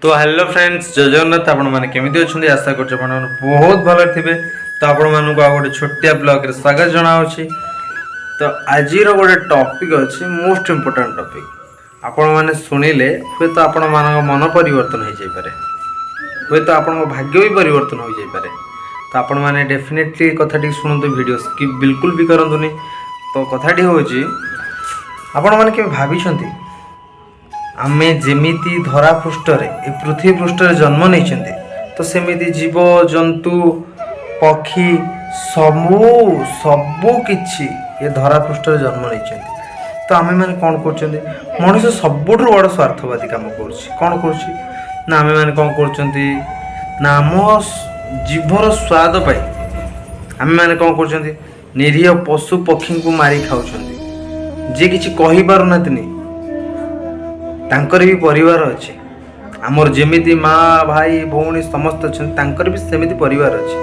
ତ hello friends, ଜୟ ଜଗନ୍ନାଥ। ଆପଣମାନେ କେମିତି ଅଛନ୍ତି? ଆଶା କରୁଛି ଆପଣମାନେ ବହୁତ ଭଲରେ ଥିବେ। ତ ଆପଣମାନଙ୍କୁ ଆଉ ଗୋଟେ ଛୋଟିଆ ବ୍ଲଗ୍ରେ ସ୍ୱାଗତ ଜଣାଉଛି। ତ ଆଜିର ଗୋଟେ ଟପିକ୍ ଅଛି, ମୋଷ୍ଟ ଇମ୍ପୋର୍ଟାଣ୍ଟ ଟପିକ୍। ଆପଣମାନେ ଶୁଣିଲେ ହୁଏତ ଆପଣମାନଙ୍କ ମନ ପରିବର୍ତ୍ତନ ହୋଇଯାଇପାରେ, ହୁଏତ ଆପଣଙ୍କ ଭାଗ୍ୟ ବି ପରିବର୍ତ୍ତନ ହୋଇଯାଇପାରେ। ତ ଆପଣମାନେ ଡେଫିନେଟଲି କଥାଟି ଶୁଣନ୍ତୁ, ଭିଡ଼ିଓ ସ୍କିପ୍ ବିଲକୁଲ ବି କରନ୍ତୁନି। ତ କଥାଟି ହେଉଛି, ଆପଣମାନେ କେବେ ଭାବିଛନ୍ତି, ଆମେ ଯେମିତି ଧରା ପୃଷ୍ଠରେ, ଏ ପୃଥିବୀ ପୃଷ୍ଠରେ ଜନ୍ମ ନେଇଛନ୍ତି, ତ ସେମିତି ଜୀବ ଜନ୍ତୁ ପକ୍ଷୀ ସବୁ ସବୁ କିଛି ଏ ଧରା ପୃଷ୍ଠରେ ଜନ୍ମ ନେଇଛନ୍ତି। ତ ଆମେମାନେ କ'ଣ କରୁଛନ୍ତି? ମଣିଷ ସବୁଠୁ ବଡ଼ ସ୍ୱାର୍ଥବାଦୀ କାମ କରୁଛି। କ'ଣ କରୁଛି ନା, ଆମେମାନେ କ'ଣ କରୁଛନ୍ତି ନା, ଆମ ଜିଭର ସ୍ୱାଦ ପାଇଁ ଆମେମାନେ କ'ଣ କରୁଛନ୍ତି? ନିରୀହ ପଶୁ ପକ୍ଷୀଙ୍କୁ ମାରି ଖାଉଛନ୍ତି। ଯିଏ କିଛି କହିପାରୁନାହାନ୍ତିନି, ତାଙ୍କର ବି ପରିବାର ଅଛି। ଆମର ଯେମିତି ମା, ଭାଇ, ଭଉଣୀ ସମସ୍ତେ ଅଛନ୍ତି, ତାଙ୍କର ବି ସେମିତି ପରିବାର ଅଛି।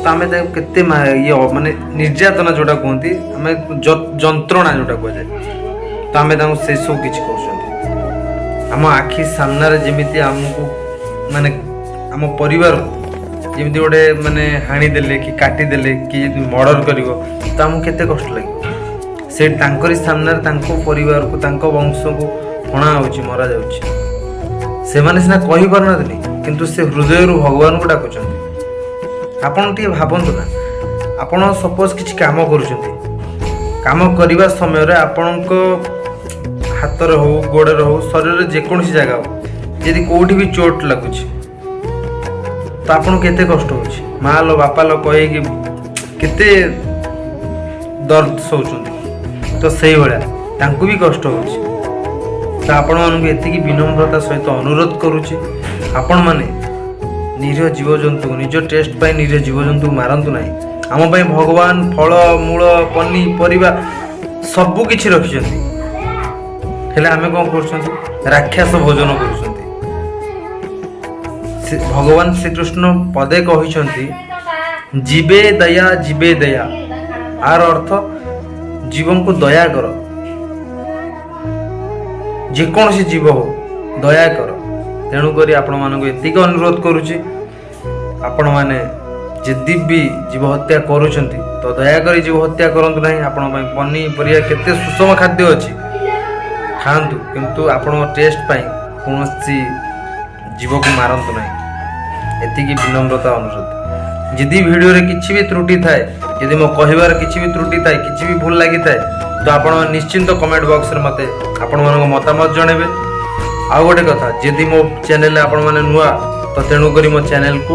ତ ଆମେ ତାକୁ କେତେ ଇଏ ମାନେ ନିର୍ଯାତନା ଯେଉଁଟା କୁହନ୍ତି, ଆମେ ଯନ୍ତ୍ରଣା ଯେଉଁଟା କୁହାଯାଏ, ତ ଆମେ ତାଙ୍କୁ ସେସବୁ କିଛି କରୁଛନ୍ତି। ଆମ ଆଖି ସାମ୍ନାରେ ଯେମିତି ଆମକୁ, ମାନେ ଆମ ପରିବାରକୁ ଯେମିତି ଗୋଟେ ମାନେ ହାଣିଦେଲେ କି କାଟିଦେଲେ କି ଯଦି ମର୍ଡ଼ର କରିବ, ତ ଆମକୁ କେତେ କଷ୍ଟ ଲାଗିବ। ସେ ତାଙ୍କରି ସାମ୍ନାରେ ତାଙ୍କ ପରିବାରକୁ, ତାଙ୍କ ବଂଶକୁ ହଣା ହେଉଛି, ମରାଯାଉଛି। ସେମାନେ ସିନା କହିପାରୁନାହାନ୍ତି, କିନ୍ତୁ ସେ ହୃଦୟରୁ ଭଗବାନଙ୍କୁ ଡାକୁଛନ୍ତି। ଆପଣ ଟିକେ ଭାବନ୍ତୁ ନା, ଆପଣ ସପୋଜ କିଛି କାମ କରୁଛନ୍ତି, କାମ କରିବା ସମୟରେ ଆପଣଙ୍କ ହାତରେ ହଉ, ଗୋଡ଼ରେ ହଉ, ଶରୀରରେ ଯେକୌଣସି ଜାଗା ହଉ, ଯଦି କେଉଁଠି ବି ଚୋଟ ଲାଗୁଛି, ତ ଆପଣଙ୍କୁ କେତେ କଷ୍ଟ ହେଉଛି। ମା ଲୋ, ବାପା ଲୋ କହିକି କେତେ ଦର୍ଦ ସହୁଛନ୍ତି। ତ ସେଇଭଳିଆ ତାଙ୍କୁ ବି କଷ୍ଟ ହେଉଛି। ତ ଆପଣମାନଙ୍କୁ ଏତିକି ବିନମ୍ରତା ସହିତ ଅନୁରୋଧ କରୁଛି, ଆପଣମାନେ ନିରୀହ ଜୀବଜନ୍ତୁକୁ ନିଜ ଟେଷ୍ଟ ପାଇଁ ନିରୀହ ଜୀବଜନ୍ତୁକୁ ମାରନ୍ତୁ ନାହିଁ। ଆମ ପାଇଁ ଭଗବାନ ଫଳ ମୂଳ ପନିପରିବା ସବୁ କିଛି ରଖିଛନ୍ତି, ହେଲେ ଆମେ କ'ଣ କରୁଛନ୍ତି? ରାକ୍ଷସ ଭୋଜନ କରୁଛନ୍ତି। ସେ ଭଗବାନ ଶ୍ରୀକୃଷ୍ଣ ପଦେ କହିଛନ୍ତି, "ଜୀବେ ଦୟା, ଜୀବେ ଦୟା।" ଆର ଅର୍ଥ ଜୀବଙ୍କୁ ଦୟା କର, ଯେକୌଣସି ଜୀବ ହଉ, ଦୟା କର। ତେଣୁକରି ଆପଣମାନଙ୍କୁ ଏତିକି ଅନୁରୋଧ କରୁଛି, ଆପଣମାନେ ଯଦି ବି ଜୀବ ହତ୍ୟା କରୁଛନ୍ତି, ତ ଦୟାକରି ଜୀବ ହତ୍ୟା କରନ୍ତୁ ନାହିଁ। ଆପଣଙ୍କ ପାଇଁ ପନିପରିବା, କେତେ ସୁଷମ ଖାଦ୍ୟ ଅଛି, ଖାଆନ୍ତୁ, କିନ୍ତୁ ଆପଣଙ୍କ ଟେଷ୍ଟ ପାଇଁ କୌଣସି ଜୀବକୁ ମାରନ୍ତୁ ନାହିଁ। ଏତିକି ବିନମ୍ରତା ଅନୁରୋଧ। ଯଦି ଭିଡ଼ିଓରେ କିଛି ବି ତ୍ରୁଟି ଥାଏ, ଯଦି ମୋ କହିବାର କିଛି ବି ତ୍ରୁଟି ଥାଏ, କିଛି ବି ଭୁଲ ଲାଗିଥାଏ, ତ ଆପଣ ନିଶ୍ଚିନ୍ତ କମେଣ୍ଟ ବକ୍ସରେ ମୋତେ ଆପଣମାନଙ୍କ ମତାମତ ଜଣାଇବେ। ଆଉ ଗୋଟେ କଥା, ଯଦି ମୋ ଚ୍ୟାନେଲରେ ଆପଣମାନେ ନୂଆ, ତ ତେଣୁକରି ମୋ ଚ୍ୟାନେଲକୁ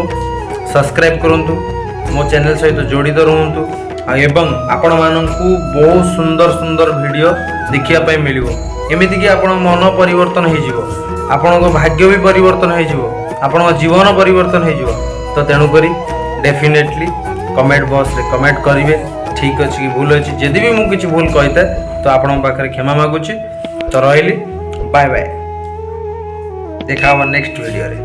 ସବସ୍କ୍ରାଇବ୍ କରନ୍ତୁ, ମୋ ଚ୍ୟାନେଲ ସହିତ ଜଡ଼ିତ ରୁହନ୍ତୁ ଆଉ ଏବଂ ଆପଣମାନଙ୍କୁ ବହୁତ ସୁନ୍ଦର ସୁନ୍ଦର ଭିଡ଼ିଓ ଦେଖିବା ପାଇଁ ମିଳିବ। ଏମିତିକି ଆପଣଙ୍କ ମନ ପରିବର୍ତ୍ତନ ହେଇଯିବ, ଆପଣଙ୍କ ଭାଗ୍ୟ ବି ପରିବର୍ତ୍ତନ ହେଇଯିବ, ଆପଣଙ୍କ ଜୀବନ ପରିବର୍ତ୍ତନ ହେଇଯିବ। ତ ତେଣୁକରି ଡେଫିନେଟଲି କମେଣ୍ଟ ବକ୍ସରେ କମେଣ୍ଟ କରିବେ, ଠିକ୍ ଅଛି କି ଭୁଲ ଅଛି। ଯଦି ବି ମୁଁ କିଛି ଭୁଲ କହିଥାଏ, ତ ଆପଣଙ୍କ ପାଖରେ କ୍ଷମା ମାଗୁଛି। ତ ରହିଲି, ବାଏ ବାଏ, ଦେଖା ହବ ନେକ୍ସଟ ଭିଡ଼ିଓରେ।